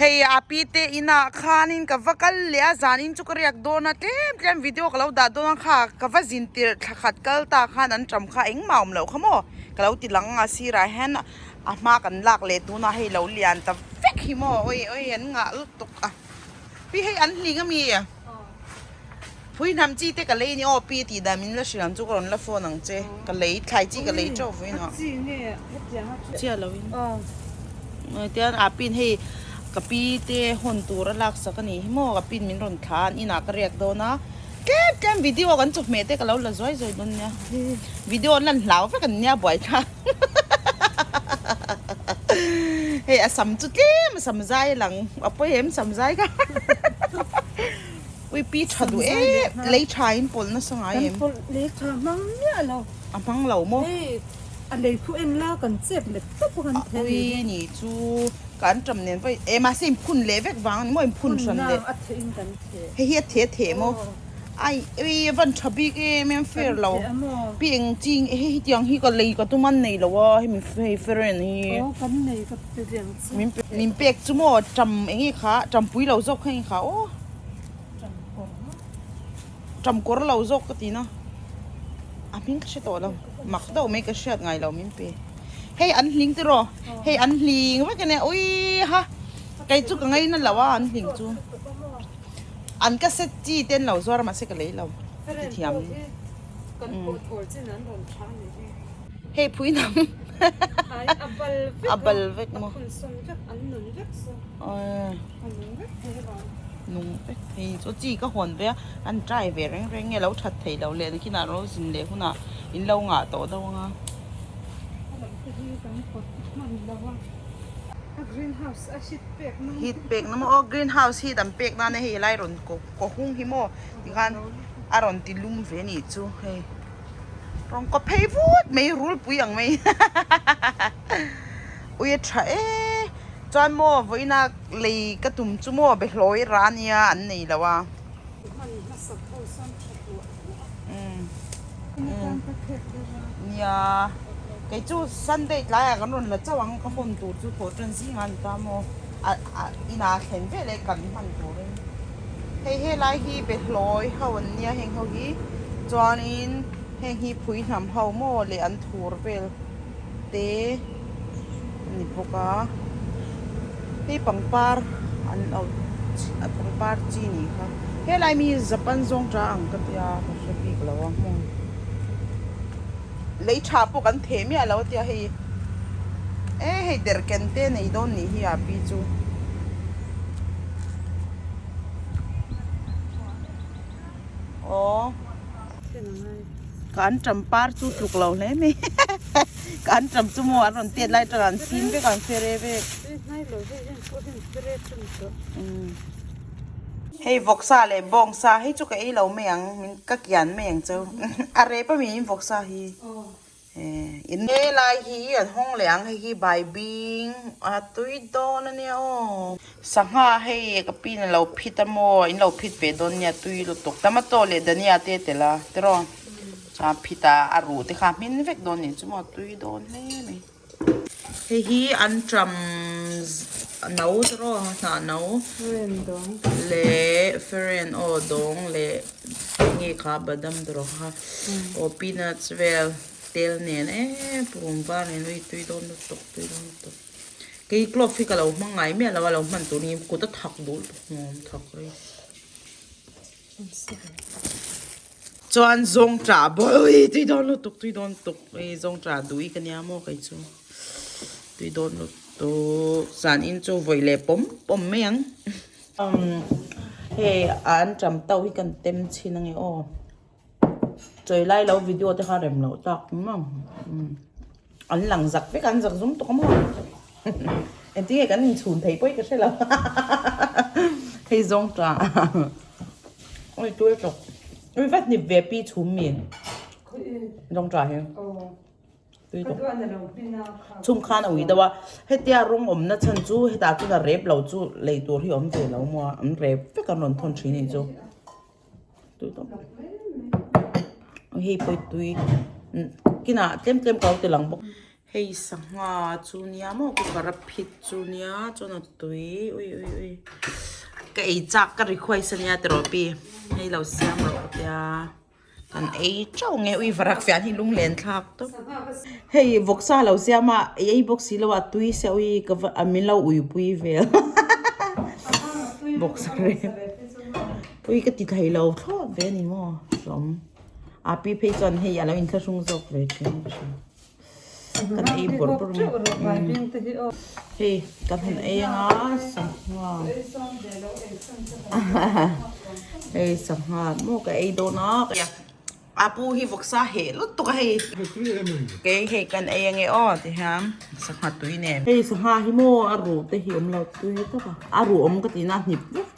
Hei a pi te inah khanin ka va kal leh a zanin chu ka riak dawn a tlem tlem video ka lo dah dawn a kha ka va zin tirh thla khat kal ta khan an ṭam kha engmah awm loh kha maw ka lo ti lang a sirah hian a hma kan lak leh tunah hei lo lian ta vek hi maw awi awi an ngah lutuk a pi hei an hling ami phui hnam chi te ka lei ni aw pi tih dan min la hrilh ang chu ka rawn la phone ang che ka lei thlai chi ka lei teuh vawiin ah chiah lo in tian a pin hei ka pi te hawn tur a lak sak a nih hi maw ka pin min rawn thla an inah ka riak dawn a tlem tlem video kan chawhmeh te ka lo la zuai zuai dawn nia video an lan hlau vek an nia buaithlak. Hei a sam chu tlem a sam zai a lang a pawi em sam zai kha ui pi tha duh em lei tha in pawlh nasa ngai em kan pawlh lei tha hmang miah lo a hmang lo maw hei a lei khu en la kan chep lek tawp a kan thei ui ni chu kan tam nen pawh e mahse in phun leh vek vang a ni maw in phun hran leh a theh in kan theh hei hi a theh a theh maw Ai ui a van tha bik em em fair lo pi eng chi nge hei hetiang hi ka lei ka tum an nei lo a hemi hei feren hi min min pek chu maw tam eng nge kha tampui lo zawk kha eng kha aw tam kawr lo zawk ka ti na a hming ka hre tawh lo mak deuh mai ka hriat ngai lo min pe hei an hling tiraw hei an hling vek a nia ui ha kei chu ka ngaina lo a an hling chu. An ka set chi te an lo zuar a mahse ka lei lo ti thiam hei phui nam a bal vek maw nung vek thei chu chi ka hawn ve a an try ve reng reng nge lo that thei lo leh nakinah ro zin leh hunah in lo ngah tawh deuh ang a. Heat pek na maw aw green house heat an pek nan a hei helai rawn kaw hung hi maw tikhan a rawn ti lum ve a nih chu hei rawn kaw phei vut mai rulpui ang mai ui a tha e chuan maw vawiina lei ka tum chu maw behlawi rah ania an nei lo a. Nia kei chu Sunday tlaiah kan rawn la chauh ang ka hawn tur chu thawh tan zingah a ni ta maw a inah thlen vel e kan hman turin hei helai hi behlawi ho an nia heng ho hi chuanin heng hi phui hnam ho maw leh an thur vel te a ni bawk a hei pangpar an lo pangpar chi ni kha helai mi japan zawng ta ang ka tia ka hre bik lo a hmun lei tha pawh kan theh miah lo a tia hei e hei derhken te nei dawn nih hi a pi chu. Aw ka an tam par chu tluk lo hle mai ka an tam chu maw an rawn tet lai tang an sin vek an fere vek hei vawksa leh bawngsa hei chu ka ei lo mai ang min ka kian mai ang cheu a rep ami in vawksa hi. In helai hi an hawng leh ang hei hi baibing a tui dawn a nia aw. Sangha hei ka pin a lo phit a maw in lo phit ve dawn nia tui lutuk tomato leh dania te a tel a tiraw chuan phit a a ruh te kha a hmin vek dawn nih chu maw tui dawn hle mai. Hei hi an ṭam no tiraw hnah no leh feren aw dawng leh enge kha badam tiraw kha aw peanuts vel tel nen em pum var nen ui tui dawn lutuk tui dawn lutuk kei clove hi ka lo hmang ngai miah lo a lo hman tur hi kut a thak duh lutuk nuam thak rei. Chuan zawng tah bawk ui tui dawn lutuk tui dawn lutuk ui zawng tah duh i ka nia maw kei chu tui dawn lutuk zan in chu vawi leh pawm pawm mai ang hei an tam tauh hi kan tem chhin ange aw chawi lai lo video te kha rem loh tak maw an lang zak vek a an zak zum tawk a maw engtin nge kan inchhun thei pawh hi ka hre lo hei zawng tah ui tui tawk ui vat hnip ve pi chhum mi zawng tah hi tui tawk chhum khan a ui deuh a hetia rawng awmna chhan chu hetah chuan a rep lo chu lei tur hi awm ve lo maw an rep vek an rawn thawn thin a nih chu. Tui tawp hei pawh tui kinah tlem tlem ka lo ti lang bawk. Hei sangha chu nia maw cooker a phit chu nia chuan a tui ui ui ui ka ei chak ka request ania tiraw pi hei lo siam rawh tia kan ei teuh nge ui varak fian hi lunglen thlak tawp hei vawksa lo siam a i ei bawk si lo a tui sia ui ka va a min lo uipui vel vawksa rep ui ka ti thei lo thlawt ve a ni maw hlawm a pi phei chuan hei a lo inthlahrung zawk ve thin ka hria. Kan ei bawrh bawrh mai hei kan han ei anga sangha hei sangha maw ka ei dawn a a pu hi vawksa heh lutuk a hei kei hei kan ei ange aw ti hian sangha tui nen hei sangha hi maw a ruh te hi awm lo tui tak a a ruh awm ka tih na a hnip vek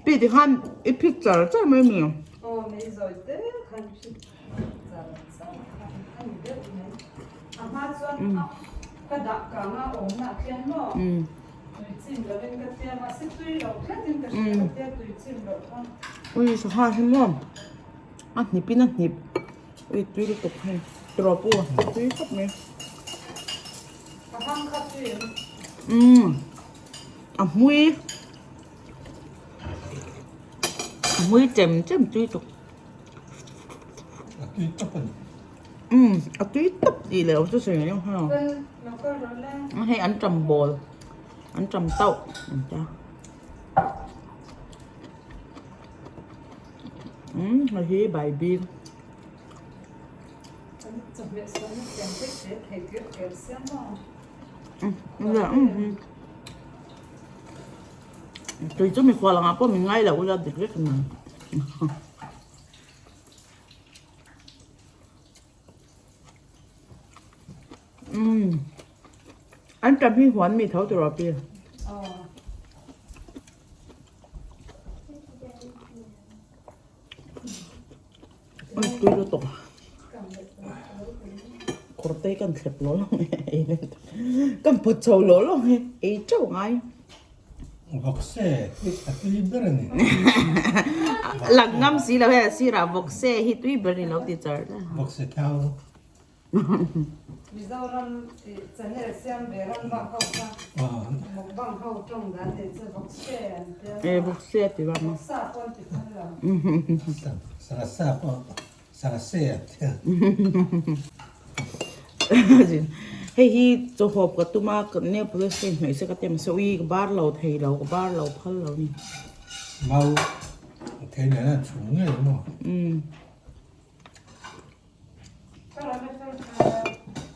pi ti khan i phit char char mai a mi. Ui sangha hi maw a hnip in a hnip ui tui lutuk hei tiraw pu tui khawp mai umm a hmui a hmui chem chem tui tuk. A tui tawp a ni. Umm a tui tawp tih leh awm chu sawi ang ha. Hei an tam bawl an tam tauh an tia. Umm hei hi bai bik. Tui chu mikhual angah pawh min ngai lo ula dik vek mai. Umm an tam hi huan mi tho tiraw pi. Ui tui lutuk kawr te kan thlep lo lo nge ei leh kan pawt chho lo lo nge ei teuh ngai. Vawkse hi a tui ber a ni. Lang ngam si lo he sirah vawkse hi tui ber ni lo ti char la. Vawkse thau. Mizoram channel siam ve ram bang ho kha mukbang ho tawng dan nei chu vawkse an tia. E vawkse a ti vang a. Vawksa pawh an ti phal lo. Sangha pawh sangha se an tia. Hei hi chawhawp ka tum a ka nail polish ka inhnawih se ka ti mahse ui ka bar lo thei lo ka bar lo phal lo ni. Mau thei nen a chhum ngei maw. Umm.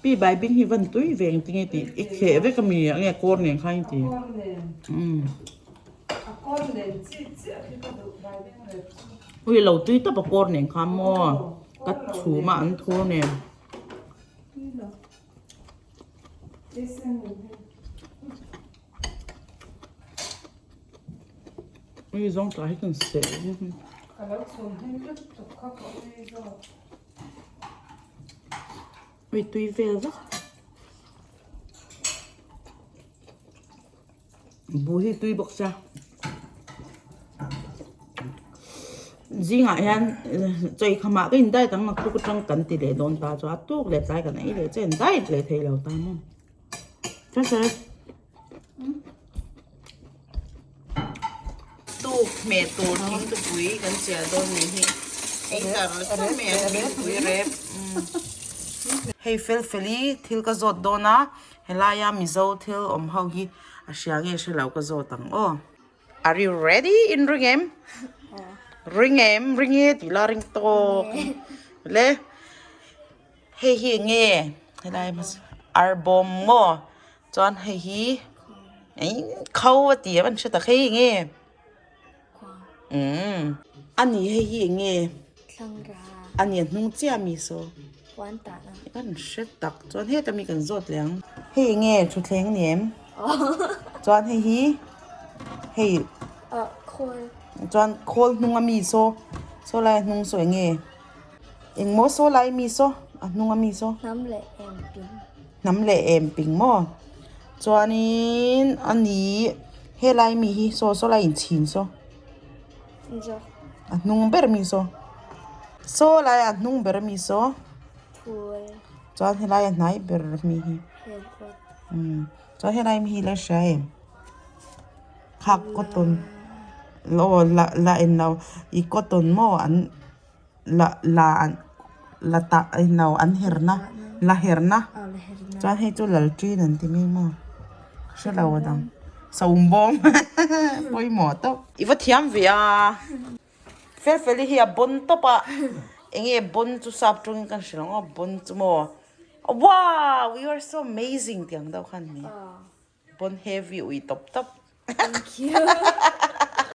Pi baibing hi van tui ve engtin nge tih i kheh vek a mi a nge kawr nen khan i ti umm ui lo tui tawp a kawr nen khan maw ka chhum a an thur nen. Ui zawng tah hi kan seh Ui tui vel vek Bu hi tui bawk sia Zingah hian chawi khamah ka in diet ang naktuk atang kan ti leh dawn ta chu a tuk leh tlai kan ei leh che in diet leh thei lo ta maw. Tuk hmeh tur thingtupui kan chiah dawn ni hi ei tar tar mai a thingtupui rep hei fel fel i thil ka zawt dawn a helaia mizo thil awm ho hi a hria nge hre lo ka zawt ang aw are you ready in ring em ring em ring e tih la ring tawk le. Hei hi eng nge helai hmasa arbawm maw chuan hei hi eng kho a ti a an hre tak hei hi eng nge umm a ni hei hi eng nge a ni a hnung chiah a mi saw an hre tak chuan heta mi kan zawt leh ang hei eng nge thutthleng a ni em chuan hei hi hei chuan khawl hnung a mi saw saw lai a hnung saw eng nge. Engmaw saw lai mi saw a hnung a mi saw. Hnam leh em ping. Hnam leh em ping maw. Chuanin a ni helai mi hi saw saw lai inchhin saw. Zo. A hnung ber mi saw. Saw lai a hnung ber mi saw. Phul. Chuan helai a hnai ber mi hi. Umm chuan helai mi hi la hria em? Khak cotton aw la la en lo ih cotton maw an la la an la tah en lo an her na la her na chuan hei chu lal ṭin an ti mai maw ka hre lo a dang sawmbawm pawimawh tawp. I va thiam ve a. Fel fel hi a bon tawp a enge bon chu sap tawngin kan hrilh ang aw bon chu maw wow you are so amazing tih ang deuh khan ni bon heavy ui tawp tawp. Thank you.